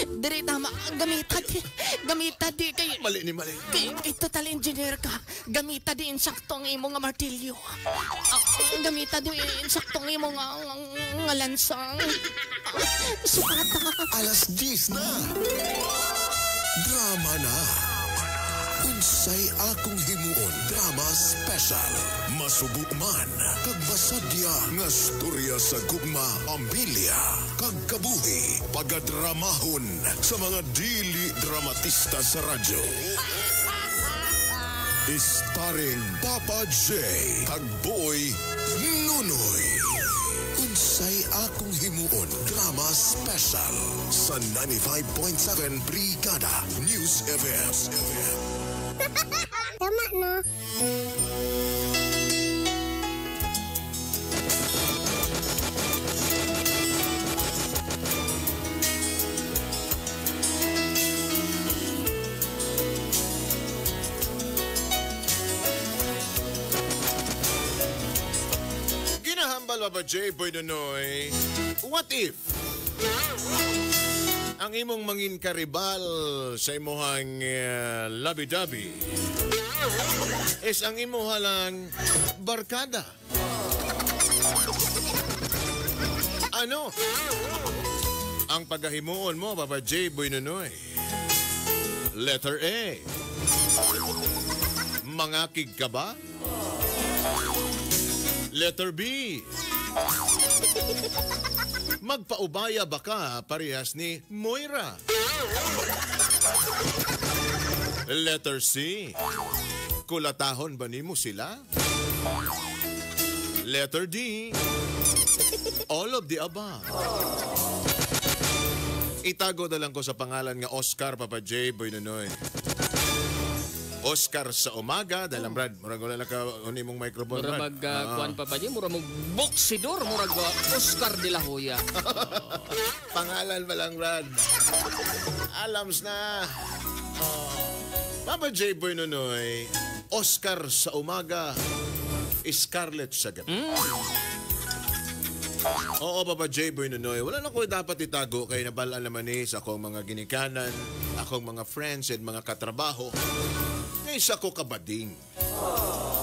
Diri tama, gamita di. Gamita di kay Mali ni mali. Kay total engineer ka. Gamita di insakto ang imo nga martilyo. Gamita di insakto ang imo nga lansang. Sukata. Alas 10 na. Drama na. Unsay akong himuon, drama special. Masubo man, kag masadya nga storya sa gugma, pamilya, kag kabuhi, pagadramahon sa mga dili dramatista sa radyo. Starring Papa J, kag Boy Nunoy. Unsay akong himuon, drama special sa 95.7 Brigada News FM. Tama na. Ginahambal Papa J. Boy Nunoy, what if ang imong mangin karibal sa imuhang labi-dabi is ang imuha lang barkada? Ano ang paghahimuon mo, Papa J. Boy Nunoy? Letter A. Mangakig ka ba? Letter B. Magpaubaya ba ka parehas ni Moira? Letter C. Kulatahon ba nimo sila? Letter D. All of the above. Itago na lang ko sa pangalan nga Oscar, Papa J. Boy Nunoy. Oscar sa umaga, dahil Brad, murag wala na ka uni mong microphone, Mura Brad. mag kuan pa ba niya? Mura mag boksidor, murag Oscar de la Hoya. Pangalan ba lang, Brad? Alams na. Papa J. Boy Nunoy, Oscar sa umaga, Scarlett sa gabi. Oo, Papa J. Boy Nunoy, wala na ko dapat itago kay nabalaan naman eh sa akong mga ginikanan, akong mga friends and mga katrabaho. Ngayon sa ko kabading.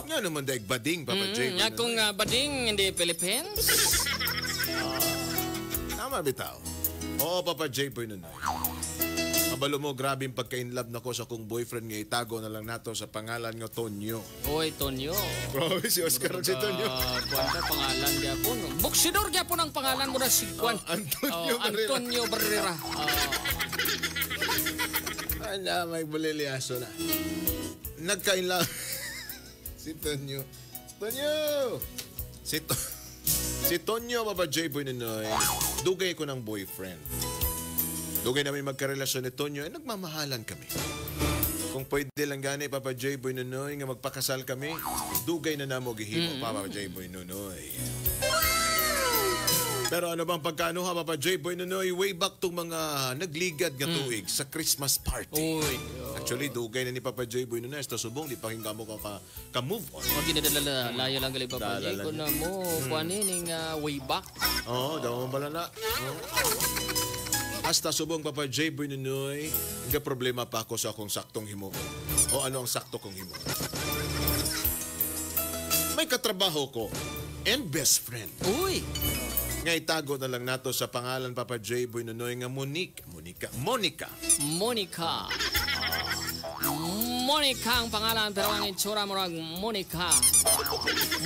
Nga naman daig bading, Papa J. Boy Nunoy. Akong bading in the Philippines. Tama bitaw. Oo, Papa J. Boy Nunoy. Kabalo mo, grabe yung pagka-inlove na ko sa akong boyfriend nga itago na lang nato sa pangalan nga Tonyo. Oy, Tonyo. Grabe si Oscar si Tonyo. Kuan ka pangalan gyapon. Boksidor gyapon ang pangalan mo na si Kuan. Oh, Antonio Oh, Barrera. Antonio Barrera. Ano, may bulilyaso na. Nagka-inlove. Si Tonyo. Tonyo! Si Tonyo, Papa J. Boy Nunoy, dugay ko ng boyfriend. Dugay namin magkarelasyon ni Tonyo, eh, nagmamahalan kami. Kung pwede lang gani, Papa J. Boy Nunoy, nga magpakasal kami, dugay na namo gihimo, Papa J. Boy Nunoy. Pero ano bang pagkano ha, Papa J. Boy Nunoy, way back tong mga nagligad nga tuig sa Christmas party. Uy. Actually, dugay na ni Papa J. Boy Nunoy, hasta subong, di pa hingga mo ka move on. Wag ginadala, layo lang gali Papa Dala J. lang. Kun na mo, kuan ni ning way back. Oo, daw mo bala na. Oo. Hasta subong, Papa J. Boy Nunoy, nga problema pa ako sa akong saktong himuon. O ano ang sakto kong himuon. May katrabaho ko and best friend. Uy! Nga itago na lang nato sa pangalan, Papa J. Boy Nunoy, nga Monique. Monica. Monica. Monica. Monica ang pangalan pero ang itsura murag Monica.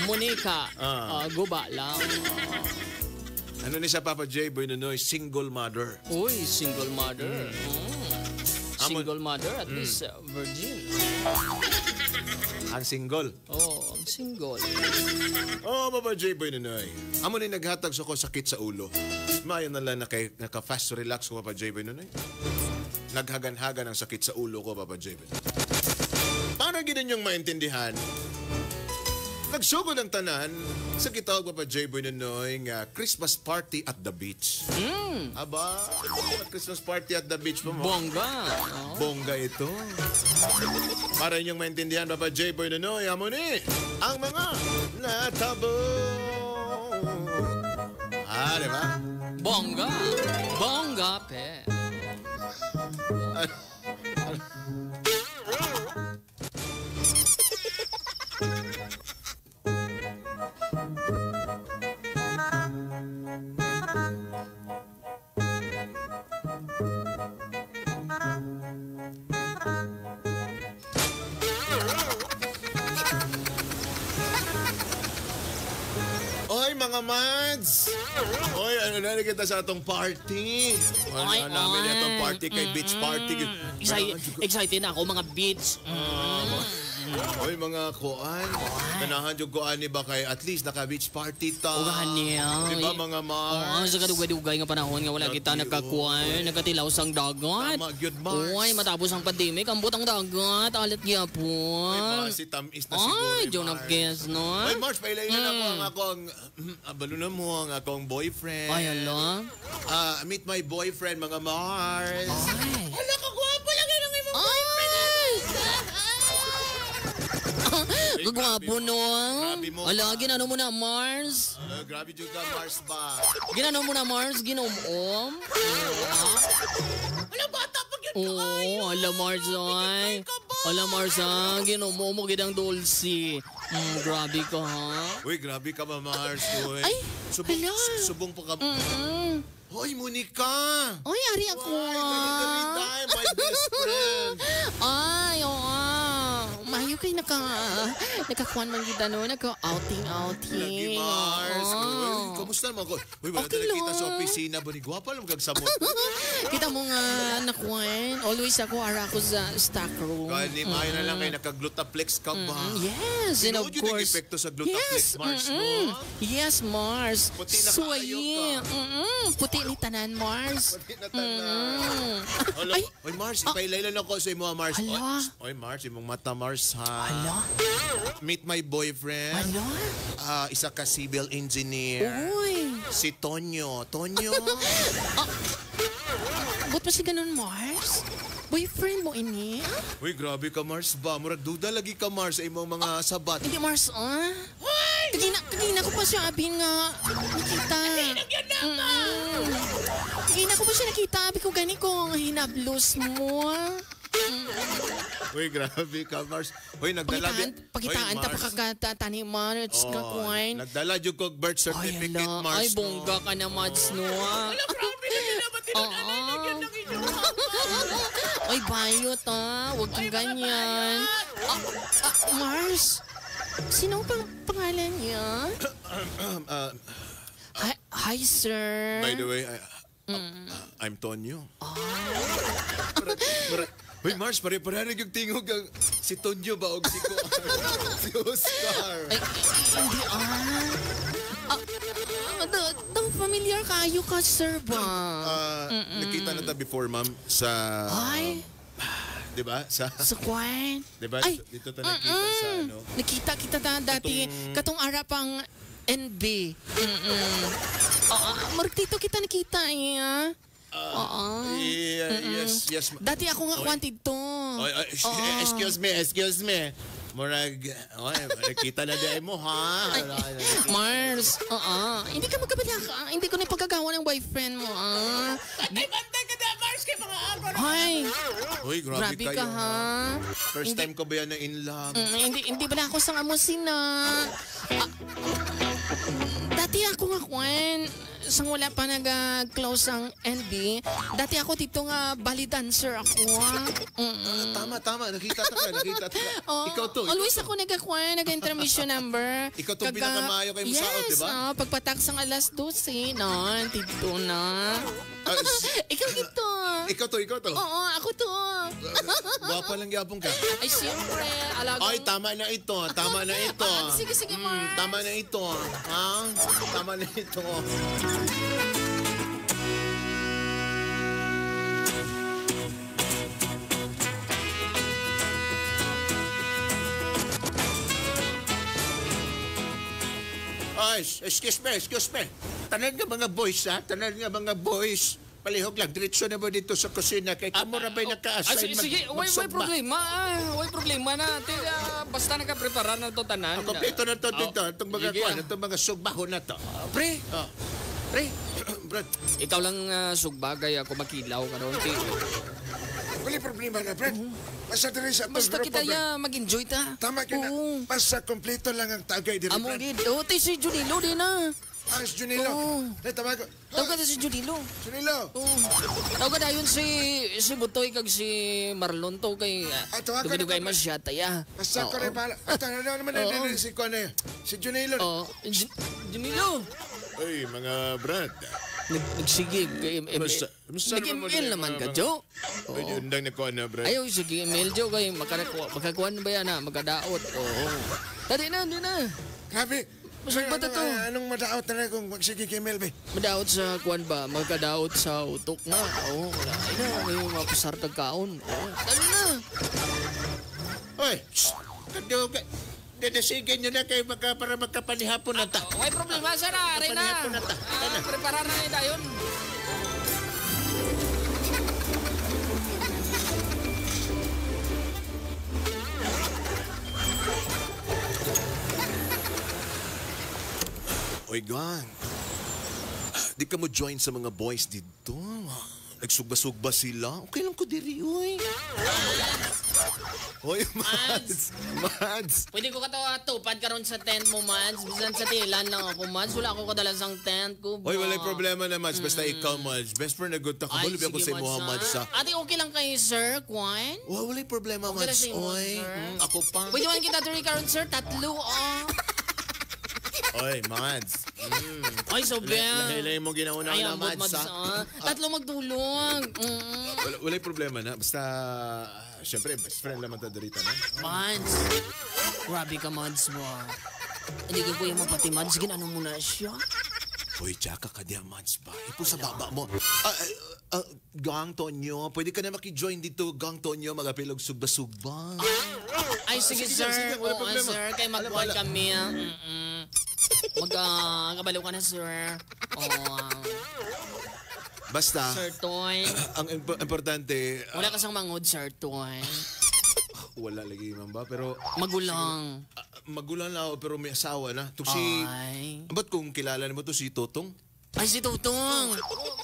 Monica. Guba lang. Ano ni sa Papa J. Boy Nunoy? Single mother. Uy, single mother. Single mother, at least virgin. Ang single. Oh, ang single. Oh, Papa J. Boy Nunoy. Amo ni naghatag sa ko sakit sa ulo. Mayo na lang naka-fast relax ko, Papa J. Boy Nunoy. Naghagan-hagan ang sakit sa ulo ko, Papa J. Boy. Para gid ninyong maintindihan, nagsugod ang tanan sa gitawag, Papa J. Boy Nunoy, nga Christmas party at the beach. Aba, Christmas party at the beach pa mo. Bongga. Oh. Bongga ito. Para inyong maintindihan, Papa J. Boy Nunoy, amo ni ang mga natabo. Ah, di ba? Bongga. Bongga, pe. Ano kita sa atong party. Ay, Ano namin ay. itong party kay beach party. Excited na ako mga beach. Oy, mga kuan. Ganahan jud ko ani ba kay at least naka beach party ta. Ugahan niya. Di ba mga Mars? Oo, sa kadugay-dugay nga panahon nga wala kita nagkakuan, nagkatilaw sang dagat. Tama, gyud, Mars. Uy, matapos ang pandemic, ambot ang dagat, alat gyapon. Ay, basi tamis na siguro. Ay, eh, Jonah Mars. Guess, no? Oy, Mars, pailainan ako ang akong abalo na mo ang akong boyfriend. Ay, ala. Meet my boyfriend, mga Mars. Ay. Hala, kagwapo lang yun ang imong Ay! Kagwapo, no? Grabe mo. Ala, ginano mo na, Mars? Grabe jud ka, Mars ba? Ginano mo na, Mars? Ginom-om? Hala, bata pag yun ka. Oo, ala Mars, ay. Ala Mars, ha? Ginom-om mo gidang dulce. Grabe ka, ha? Uy, grabe ka ba, Mars? Uy. Ay, subong, hala. Subong pa ka. Hoy, Monica! Ay, ari ako. Ay, ganito my best friend. Ay, oo. Mayo kay nakakuan man gid ano, naka-outing-outing. Lagi, Mars. Oo. Uy, kamusta naman ko? Uy, wala Okay okay kita lang. sa opisina. Bani, gwapa lang kagsamot. Kita mo nga nakuan. Always ako ara ako sa stock room. Gani, maayo na lang kay nakaglutaplex ka ba? Yes, and of Tinuod yun ang course. epekto sa Glutaplex, yes, Mars, no? Yes, Mars. Puti na kaayo Suwaye. ka. Puti ni tanan, Mars. Puti na tanan. Hala, Ay. Oy, Mars, ipailaylan ako sa imo, Mars. Hala. Oy, Mars, imong mata, Mars, ha? Hala. Meet my boyfriend. Hala. Isa ka civil engineer. Uy. Si Tonyo. Tonyo? Ba't pa si ganun, Mars? Boyfriend mo ini? Uy, grabe ka, Mars ba? Murag duda lagi ka, Mars, sa imong mga sabat. Hindi, Mars, ah. Kagina ko pa siya abin nga nakita. Kagina ko pa siya nakita. Abi ko gani ko ang hinablos mo. Uy, grabe ka, Mars. Uy, nagdala... Pakitaan, Uy, ta Mars. pakagata ni Mars Oh, ka kuan. Nagdala jud kog birth Ay, certificate, ala. Mars. Ay, bongga ka na, Mads, no? ah. Oo. Ay, bayot ah. Huwag kang ganyan. Mars, sino pang pangalan niya? Hi, sir. By the way, I'm Tonyo. Uy, Mars, pare-pare yung tingog ang si Tonyo ba o si Ko? Si Oscar. Ay, hindi ah. Daw familiar kayo ka, sir ba? Nakita na ta before, ma'am, sa... Ay, Di ba? Sa... sa kwan. Di ba? Ay, Dito ta nakita sa ano. Nakita kita ta dati, katong ara pang NB. Marag dito kita nakita eh. ah. Oo. Yeah, yes, yes. Dati ako nga kwan dito. Oy, oy, excuse me, excuse me. Murag, oy, nakita na di mo, ha? Mars, oo. Hindi ka magkabala ka. Hindi ko na pagkagawa ng boyfriend mo, ah. Bantay ka na, Mars, kay mga agro. Ay, Uy, grabe, grabe kayo. ka, ha? First time ko ba yan na in love? Hindi bala ako sa amusin na. Dati ako nga, Kwan, sang wala pa nag-close ang NB, dati ako dito nga ballet dancer ako. ah. Tama, tama. Nakita ta ka, nakita ta ka. Oh, Ikaw to. Always ako nagkakuan, nag-intermission number. Ikaw tong pinakamaayo kay Musaot, yes, di ba? Yes, pagpatak sang alas 12, no, dito na. Ikaw dito. Ikaw to, ikaw to. Oo, ako to. Gwapa lang gyapon ka. Ay, siyempre, alagang... Ay, tama na ito. Tama na ito. Sige, sige, Mars. Tama na ito. Ha? Tama na ito. Ay, excuse me, excuse me. Tanan nga mga boys, ha? Tanan nga mga boys. Palihog lang, diretso na ba dito sa kusina? Kay kamo ra ba'y naka-assign Sige, way problema. Way problema na. Basta nakaprepara na to tanan. Kompleto na to dito. Itong mga sige, kwan, itong mga sugbaho na to. Pre, pre, Brad, ikaw lang sugba kay ako makilaw karon. Wala problema na, Brad. Basta diri sa atong Basta grupo, kita Brad. ya mag-enjoy ta. Tama ka na. Oo. Basta kompleto lang ang tagay diri, Amo Brad. gid. Oh, ti si Junilo din na. Ah, si Junilo. Oo. Eh, tawag ko. Tawag ka si Junilo. Junilo. Oo. Tawag ka dayon si Butoy kag si Marlon to kay Ah, tawag ka na dugay-dugay to, man siya taya. Basta ko rin pala. At ano na naman Oo. na si Kwan na yun. Si Junilo. Oh, Junilo. Ay, mga brad. Nagsige. Nag-email naman ka, Jo. Ay, undang na ko na, bro. Ayaw, sige, email, Jo. Kay makakuan ba yan, ha? Makadaot. Oo. Dali na, di na. Grabe. Masugba ta to. Anong madaot na kung magsige email, be? Madaot sa kuan ba? Magkadaot sa utok na. Oo, wala. Ay na, may mapasar tagkaon. Oo, dali na. Oy, shh! Kaduga. Dadasigan nyo na kayo para magkapanihapon na ta. Okay, problema, sir. Aray na. Kapanihapon na ta. Preparar na ni dayon. Oy, gang. Di ka mo join sa mga boys dito. Nagsugba-sugba sila. Okay lang ko diri, oy. Oy, Mads. Mads. Pwede ko tupad karon sa tent mo, Mads. Bisan sa tilan lang ako, Mads. Wala ako kadala sang tent ko. Oy, walay problema na, Mads. Basta ikaw, Mads. Best friend na good ta. Ay, Kabalo ako sa sige, imuha, Mads. ha? Ate, okay lang kay Sir Kwan? Oh, walay problema, Okay lang Mads. sa imo, Oy, sir. ako pa. Pwede man kita diri karon, sir. Tatlo, oh. Oy, Mads. Ay, so Lahilay mo ginauna Ay, na, ambot, Mads. Mads, ah. Tatlo magtulong. Walay problema na. Basta, siyempre, best friend naman ta diri ta na. Mads. Grabe ka, Mads mo. Hindi ko kuya mapati, Mads. Ginano mo na siya. Uy, tsaka ka diya, Mads ba? Ipo sa baba mo. Gang Tonyo, pwede ka na makijoin dito, Gang Tonyo, magapilog sugba-sugba. Ay, sige, sir. Sige, wala Oo, problema. sir. Kay magkuhan kami. Kabalo ka na, sir. Oo. Basta, Sir Toy. ang importante, Wala ka sang mangod, Sir Toy. wala lagi man ba, pero Magulang. Magulang na ako, pero may asawa na. Ito si, Ay. ba't kung kilala mo to si Totong? Ay, si Tutong.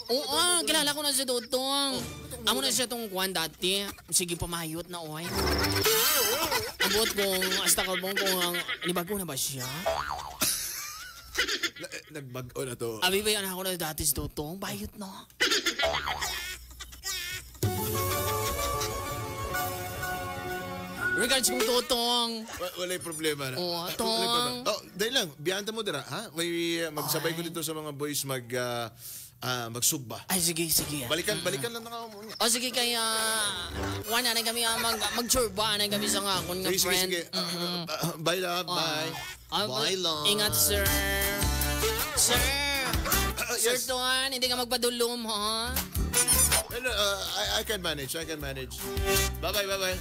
Oo, kilala ko na si Tutong. Amo na siya tong kuwan dati. Sige, pamayot na, oy. Abot kung, hasta ka bong kung, nibago na ba siya? Nagbago na to. Abi ba yan ako na dati si Tutong? Bayot na. Regards kong Tutong. Walay problema na. Oo, Walay Tong. problema. Oh, dahil lang, biyanta mo dira, ha? May, magsabay ko dito sa mga boys magsugba. Ay, sige, sige. Balikan lang na ako muna. O sige, kaya, wala na kami magchurba na kami sa nga akong nga Sige, friend. sige. Bye, love. Bye. Bye, love. Ingat, sir. Sir. Sir Yes. Tuan, hindi ka magpadulom, ha? No, I can manage. I can manage. Bye-bye, bye-bye.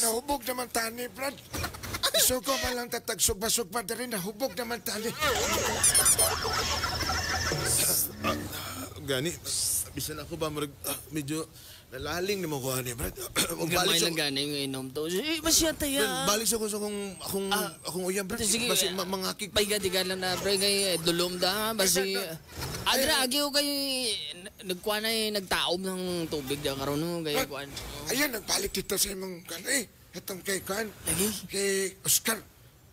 Nahubog naman tani, Brad. Isugo man lang tatag sugba-sugba diri, nahubog naman tani. Gani, bisan ako ba, murag, medyo nalaling na mo ko, ani, Brad. Gamay lang gani yung inom to. Eh, masyata ya. Balik sa ko sa akong uyab, Brad. Sige, Basi mangakig. Paiga-diga lang na, pre, kay dulom da. Basi, adra, agi ko kay, nagkuha na eh, nagtaob ng tubig da karon no, kay kuan. Ayan, nagbalik dito sa imong kan eh. Itong kay kan. Lagi? Kay Oscar.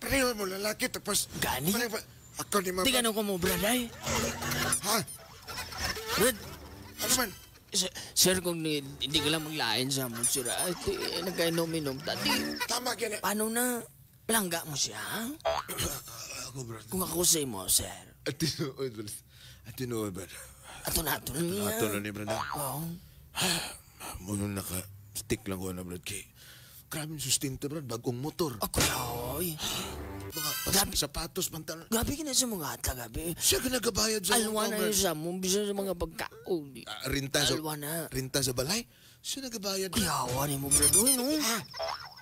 Pareho mo lalaki, tapos... Gani? Pareho, ako ni Mama. Di ka ko mo, Brad, ay. Ha? Brad, Ano man? Sir, kung hindi ka lang maglain sa mo, sir, ay, nagkainom-inom, dati. Tama, gina. Paano na? Palangga mo siya? Ako, Brad. Kung ako sa imo, sir. At tinuod, Brad. At tinuod, Brad. Ato na, ato na niya. Ato na ni Brad. Oo. Muna naka-stick lang ko na, Brad. Kay, grabe yung sustento, Brad. Bagong motor. Ako, oy. Mga sapatos, pantalon. Gabi ka na sa mga atla, gabi. Siya ka nagabayad sa Alwa na Brad. yun sa mo, bisa sa mga pagkaon. Rinta sa... Alwa na. Rinta sa balay. Siya nagabayad. Kuyawa ni mo, Brad. Uy, no.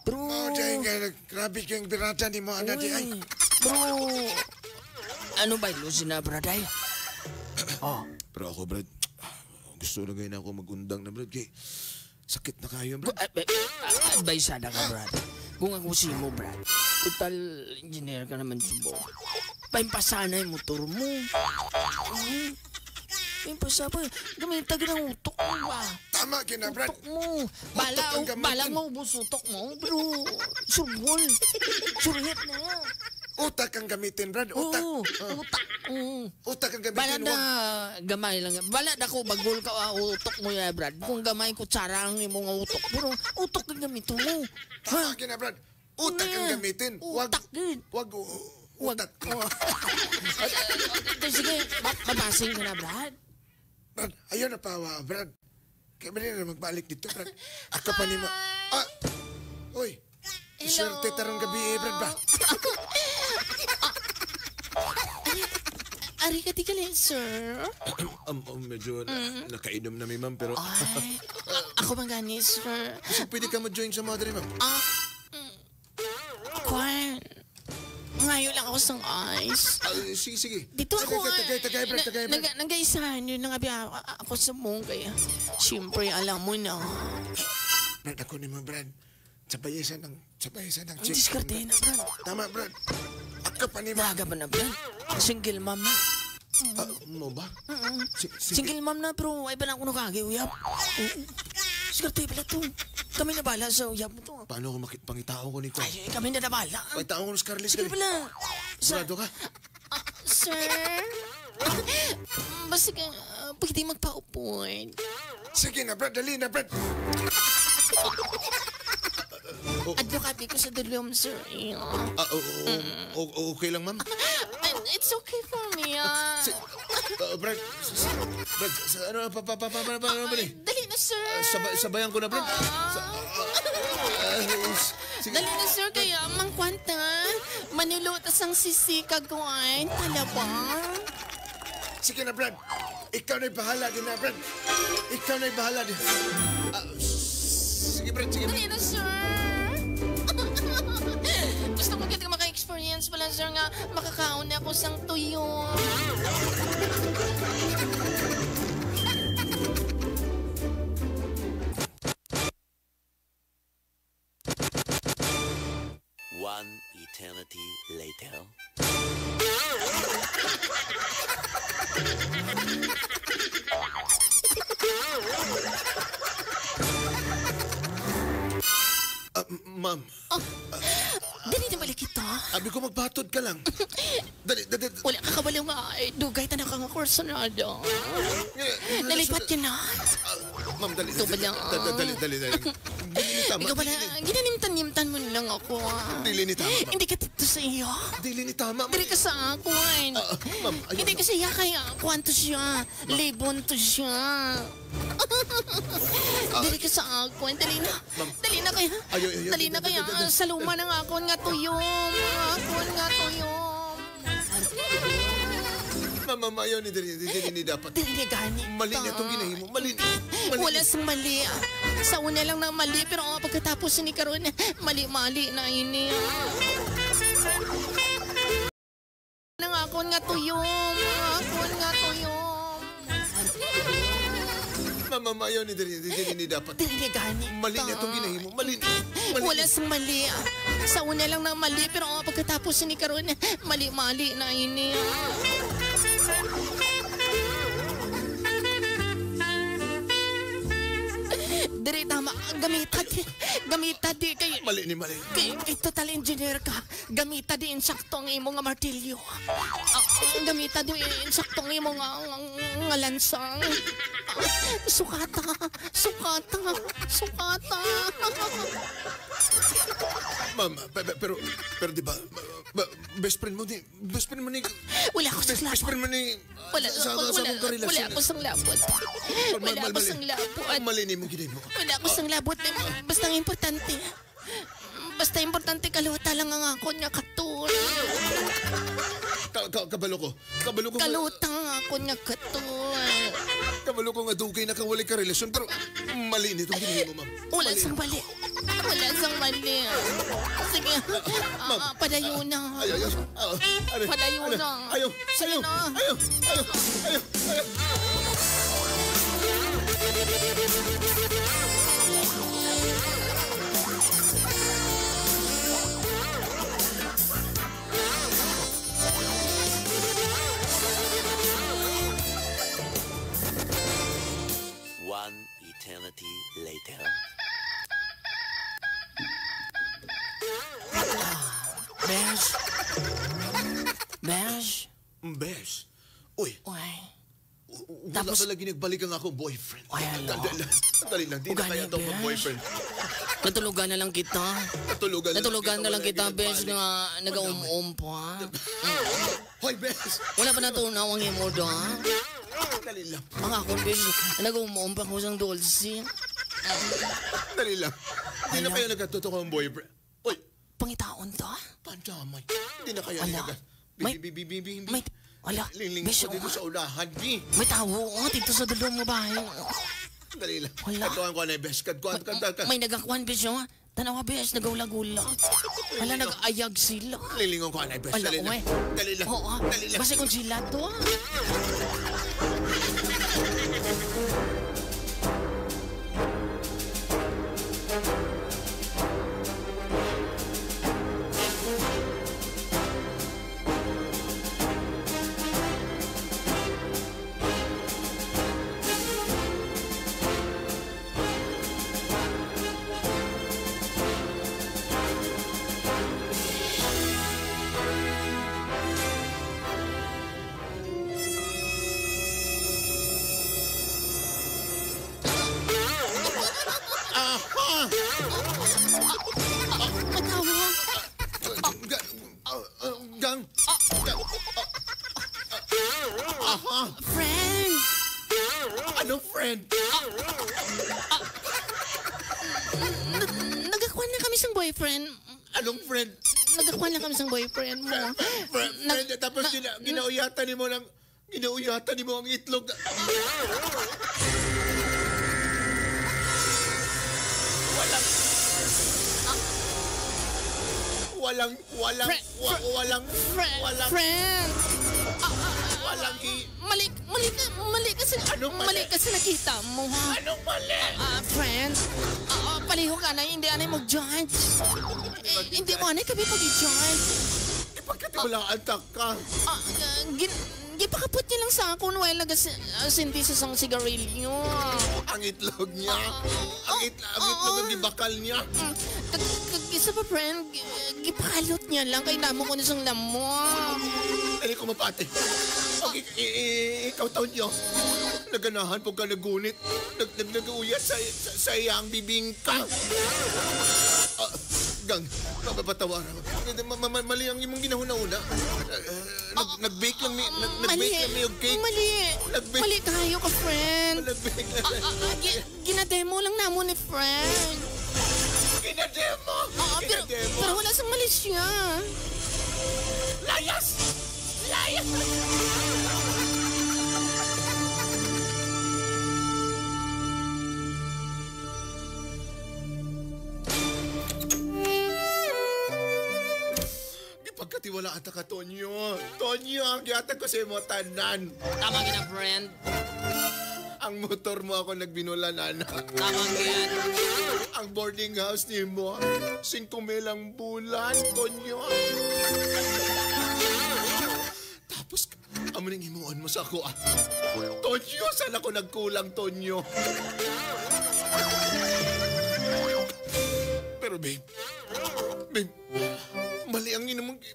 Bro. Oh, dahil nga, grabe kayong birata ni mo, ana di ay. Bro. Ano ba, ilusin na, Brad, ay? Oh. Pero ako, Brad, gusto na ngayon ako magundang na, Brad. Kay, sakit na kayo, Brad. Advice sana ka, Brad. Kung ako si mo, Brad, total engineer ka naman subo. Paimpasa na yung motor mo. Impossible. Gamita gid ang utok mo ba? Tama gina, Brad. Utok mo. Bala, Utok ang gamitin. bala mo, ubos utok mo. Pero, surbol. Surhit na. Utak ang gamitin, Brad. Utak. Oo, utak. Oo. Utak ang Bala gamitin. na gamay lang. Bala na ko bagol ka utok mo ya, Brad. Kung gamay ko tsarang imo nga utok. Pero utok ang gamitin mo. Tama gina, Brad. Utak ang gamitin. Wag, Utak gid. wag, Wag. utak. Sige, mabasing ka na, Brad. Brad, ayaw na pawa, Brad. Kaya ba na magbalik dito, Brad? Ako pa ni ma... Ah! Uy! Hello. Swerte tarong gabi, eh, Brad ba? Ari ka di ka lang, sir. Medyo nakainom na mi, ma'am, pero... Ay, ako man gani, sir. Kasi pwede ka mo-join sa mga diri, ma'am. Kwan. Ngayon lang ako sa ice. Sige, sige. Dito ako. Tagay, tagay, tagay, Brad, tagay, Brad. Nag-aisahan yun. Nangabi ako sa mong kaya. Siyempre, alam mo na. Brad, ako ni mo, Brad. Sabay isa ng Ang chick. diskarte na, Brad. Tama, Brad. Ako pa ni ma... Braga ba na, Brad? Single mom na. Mo ba? Sige. Single mom na, pero ay ba na ako nakagi, uyab? Diskarte pala to. Kami na bala sa uyab mo to. Paano kung pangitao ko nito? Ay, kami na nabala. Pangitao ko ng Scarlett. Sige pala. Sigurado ka? Sir? Basta ka, pwede magpaupon. Sige na, Brad. Dali na, Brad. Adlo kapi ko sa dulom, sir. Okay lang, ma'am? It's okay for me, ah. Brad, Brad, ano, pa, Dali na, sir. Sabayan ko na, Brad. Sige. Dali na, sir, kaya mangkwanta. Manilutas ang sisikag ko, ay. Talabang. Sige na, Brad. Ikaw na'y bahala din na, Brad. Ikaw na'y bahala din. Sige, Brad, sige. Dali na, sir. Gusto ko kita maka-experience pala, sir, nga makakaon na ako sang tuyo. One eternity later. Ma'am. Dali na balik ito. Abi ko magpatod ka lang. Dali, dali. Wala ka kabalo nga. Dugay ta na ka nga kursonado. Nalipat ka na. Ma'am, dali. Ito ba lang? Dali, dali, dali. Dili ni tama. Ikaw pala, ginanimtan-nimtan mo lang ako. Dili ni tama, ma'am. Hindi ka dito sa iyo. Dili ni tama, ma'am. Dili ka sa akin. Ma'am, ayun. Hindi kasi siya kaya kwanto siya. Libon to siya. Dili ka sa akin. Dali na. Dali na kaya. Ayo, ayo, Dali na kaya. Sa luma ng akon nga tuyom. Akon nga tuyom. Ma'am, ma'am, ayaw ni dili, dili ni dapat. Dili ni gani. Mali na itong ginahimo. Mali. Mali. Wala sang mali. Sa una lang na mali, pero pagkatapos ni karon mali-mali na ini. Nang akon nga tuyom. Akon nga tuyom. Ma'am, ma'am, ayaw ni dili, dili ni dapat. Dili ni gani. Mali na itong ginahimo. Mali. Mali. Wala sang mali. Sa una lang na mali, pero pagkatapos ni karon mali-mali na ini. Diri tama, gamita di, gamita di kay Mali ni mali. Kay total engineer ka. Gamita di insakto ang imo nga martilyo. Gamita di insakto ang imo nga lansang. Sukata, sukata, sukata. Ma'am, pero di ba, best friend mo ni, Wala ako sa best labot. friend mo ni, Wala, sa, wala, sa, akong karelasyon. wala ako sa labot. Wala ako sa labot. Mali ni mo ginahimo. Wala ako sa labot. Basta ang importante. Basta importante kaluta lang ang ako nga katul. Kabalo ko. Kabalo ko. Kaluta ang ako nga katul. Kabalo ko nga dugay na kawalay ka relasyon pero mali nitong ginahimo, ma'am. Wala sang mali. Wala sang mali. Sige, padayo na. Ayaw, ayaw. Padayo na. Ayaw, Sige ayaw, na. ayaw, ayaw, ayaw, ayaw. later. Besh. Besh. Besh. Uy, Uy. wala Tapos- talaga nagbalik ang akong boyfriend. Ay, ala. Dali lang, di na Ugani, kaya itong Besh. boyfriend. Natulugan na lang kita. Natulugan na lang Natulugan kita, na lang wala kita, Besh, ginagbalik. nga nagaum-um pa. Hoy, Besh! Wala pa natunaw ang imo do, ha? Dali lang, Ang akong, Besh, nagaum-um pa ko sang dulce. dali lang. Di na Ala. kaya nagkatotoo ang boyfriend. Uy, Pangitaon to? pandamay. Di na kaya Ala. nag... May- Bi, bi, bi, bi, bi. May, ala, Liling Besh, ko dito oh, sa unahan, bi. may tawo, oh, dito sa dulong mo bahay. Dali lang. Wala. Katuan ko na, Besh. Katuan, katuan, katuan. May nagakuan, Besh, oh. Tanawa, Besh, nagaulag-ulag. Ala, nag-ayag sila. Lilingon ko na, Besh. Ala, Dali lang. oy. Dali lang. Oo, Dali lang. basta kung sila to, ah. May tawo. Gang. Friend! Anong friend? Nagakuan na kami sang boyfriend. Anong friend? Nagakuan na kami sang boyfriend mo. Friend, friend, tapos ginauyatan ni mo ng ginauyatan ni mo ang itlog. Walang walang walang walang Friend! walang i Mali, mali, mali kasi, Anong mali? mali kasi nakita mo, ha? Anong mali? Ah, friend, paliho ka na, hindi anay mag-judge. Eh, hindi mo anay kami pag-judge. Ipagkatiwalaan ta ka. Gipakapot niya lang sa akon while nagasindi sa sang sigarilyo. Ang itlog niya. Ang itlog ang gibakal niya. Isa pa, friend, gipakalot niya lang kay namo ko na siyang lamok. Dali ko mapati. Okay, ikaw taon niyo. Naganahan po ka nagunit. Nag-uyat sa iyang bibingka. Gang, mapapatawaran ko. Mali ang imong ginahuna-una. Nag-bake lang mi, nag-bake lang mi og cake. Mali. Nag-bake. Mali kayo ka, friend. Nag-bake lang. Ginademo lang namo ni friend. Ginademo! Oo, pero wala sang mali siya. Layas! Layas! Gipagkatiwalaan ta ka, Tonyo. Tonyo, ang gihatag ko sa imo tanan. Tama gina, friend. Ang motor mo ako nagbinulan, anak. Tama gina. Ang boarding house ni mo, 5,000 ang bulan, Tonyo. Tapos, amo ning himuon mo sa ako, ah. Tonyo, saan ako nagkulang, Tonyo? Pero babe,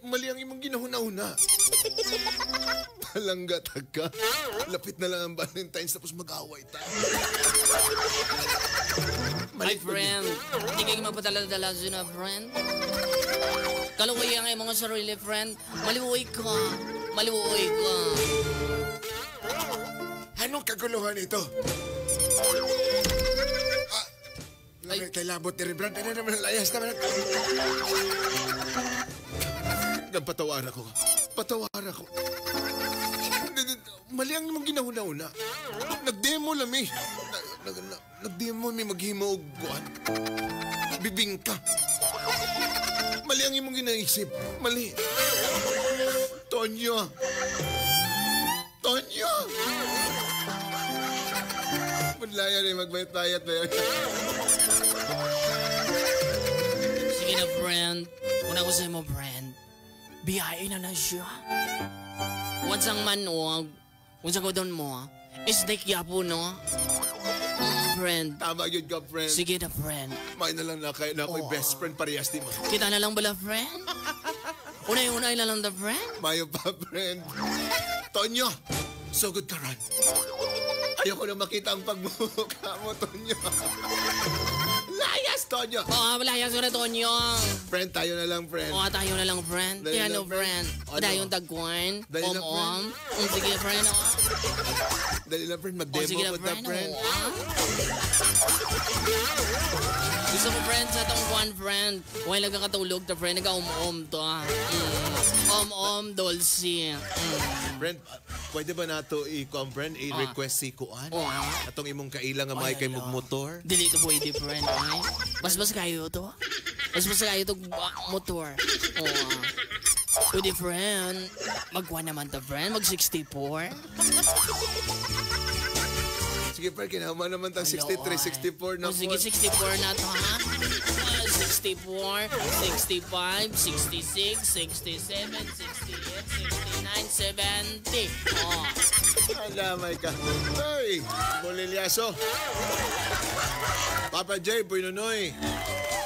mali ang imong ginahuna-una. Palanggatag ka. Lapit na lang ang Valentine's tapos mag-away tayo. My friend, hindi kayo magpadala-dala na, friend. Kaluoy ang imong sarili, friend. Maluoy ka. Maluoy ka. Anong kaguluhan ito? Ay, kay labot ni Brad. Ano naman, layas naman. Patawaran ko. Patawaran ko. Mali ang imong ginahuna-una. Nag-demo lang eh. Nag-demo may maghimo og buwan. Bibingka. Mali ang imong ginaisip. Mali. Tonyo. Tonyo! Madlaya na magbayat-bayat ba yun? Sige na, friend. Una ko sa'yo mo, friend. Biyahe na na siya. What's ang manog? Kung sa ko doon mo, snake yapo, no? friend. Tama yun ka, friend. Sige na, friend. May na lang na kay na ako'y best friend parehas di mo. Kita na lang bala, friend? Unay-unay na lang the friend? Mayo pa, friend. Tonyo, sugod ka ron. Ayoko na makita ang pagmumukha mo, Tonyo. Layas, Tonyo. Oo, wala yan na, Tonyo. Friend, tayo na lang, friend. Oo, tayo na lang, friend. Dali Kaya lang, no, friend. friend. Ano? Dayon tagkuan. Dali lang, Om-om. Sige, friend. Oh. Dali lang, friend. Oh, Mag-demo sige na, ko ta, friend. friend. Oo. Gusto ko, friend, sa tong one friend. Wala ka katulog ta, friend. Nag-om-om to. Ah. Om-om, Dolce. Friend, pwede ba nato i-com, friend, i-request si Kuan? Oo. Atong imong kaila nga may kay motor? Dili to pwede, friend. Ay. Basbas kayo to. Basbas kayo to motor. Oo. Pwede, friend. Magkuha naman ta, friend. Mag 64. Sige, friend, kinahuma naman tang 63, 64 na Oh, sige, po. 64 na to, ha? 64, 65, 66, 67, 68, 69, 70. Oh. Ala, my ka. Ay, Bolilyaso. Papa J, Boy Nonoy.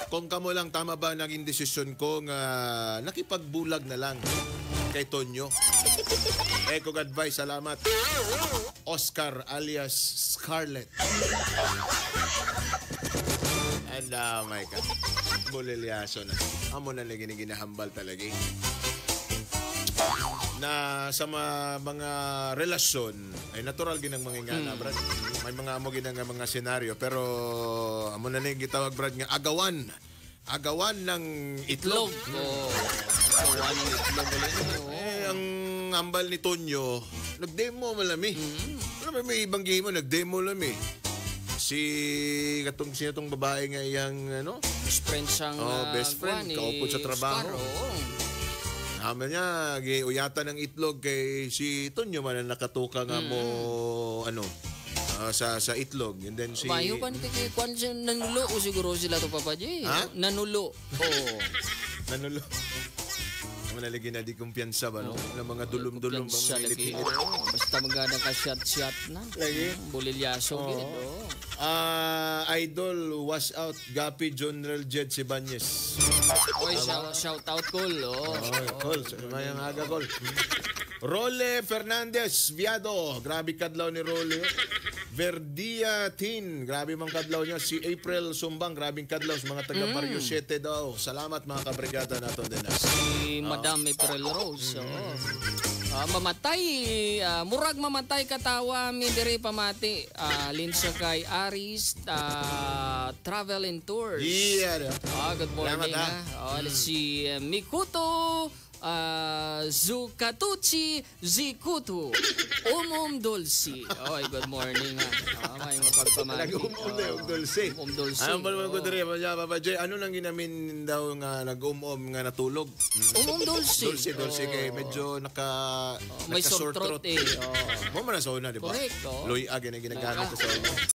Kung kamo lang, tama ba naging desisyon ko nga nakipagbulag na lang kay Tonyo? Eh, kung advice, salamat. Oscar alias Scarlett. Ala, my ka. Bolilyaso na. Amo na lagi ni ginahambal talaga eh na sa mga relasyon ay natural ginang mga ingana, Brad. May mga amo ginang nga mga senaryo pero amo na ning gitawag, Brad, nga agawan. Agawan ng itlog. Itlog. Oh. Gawa ng itlog ulit. Oh. Eh, ang ambal ni Tonyo, nagdemo malami. Alam mo, may ibang game mo, nagdemo lami. Si katong sino tong babae nga iyang ano? Best friend siyang Oh, best friend. kuwan, eh, Kaupod sa trabaho. Oscar, oo. Naman niya, giuyatan ng itlog kay si Tonyo man ang nakatuka nga mo ano sa itlog. And then si Bayo pa ni kay kuwan siya nanulo o siguro sila to Papa J. Ha? Nanulo. Oo. Nanulo. Ang nalagi na di kumpiyansa ba no? Ng mga dulum-dulum bang Kumpiyansa lagi. init-init. Oo, basta magana ka shot-shot na. Lagi. Bolilyaso gid. Oo. Idol was out Gapi General Jed Sibanez. Oy, shout out call. Oh. Oy, call. Mayang aga, call. Role Fernandez Viado. Grabe kadlaw ni Role. Verdia Tin. Grabe mang kadlaw niya. Si April Sumbang. Grabing kadlaw sa mga taga Barrio 7 daw. Salamat mga kabrigada nato din. Si Madam April Rose. Oo. Mamatay, murag mamatay katawa mi diri pamati. Linsa kay Aris Travel and Tours. Yeah. Good morning. Salamat, ah. Ha. Oh, si Mikuto Zukatucci Zikutu. Umum Dulce. Oy, good morning ha. May mapagpamati. Nag-umum na yung dulce. Umum Dulce. Ano ba naman ko Oo. diri? Papa J, ano nang ginamin daw nga nag-umum nga natulog? Umum Dulce. Dulce, dulce kay medyo naka May naka sore throat eh. Oo. Mo man na sa una, di ba? Correct, oo. Luya gina ginagamit sa una.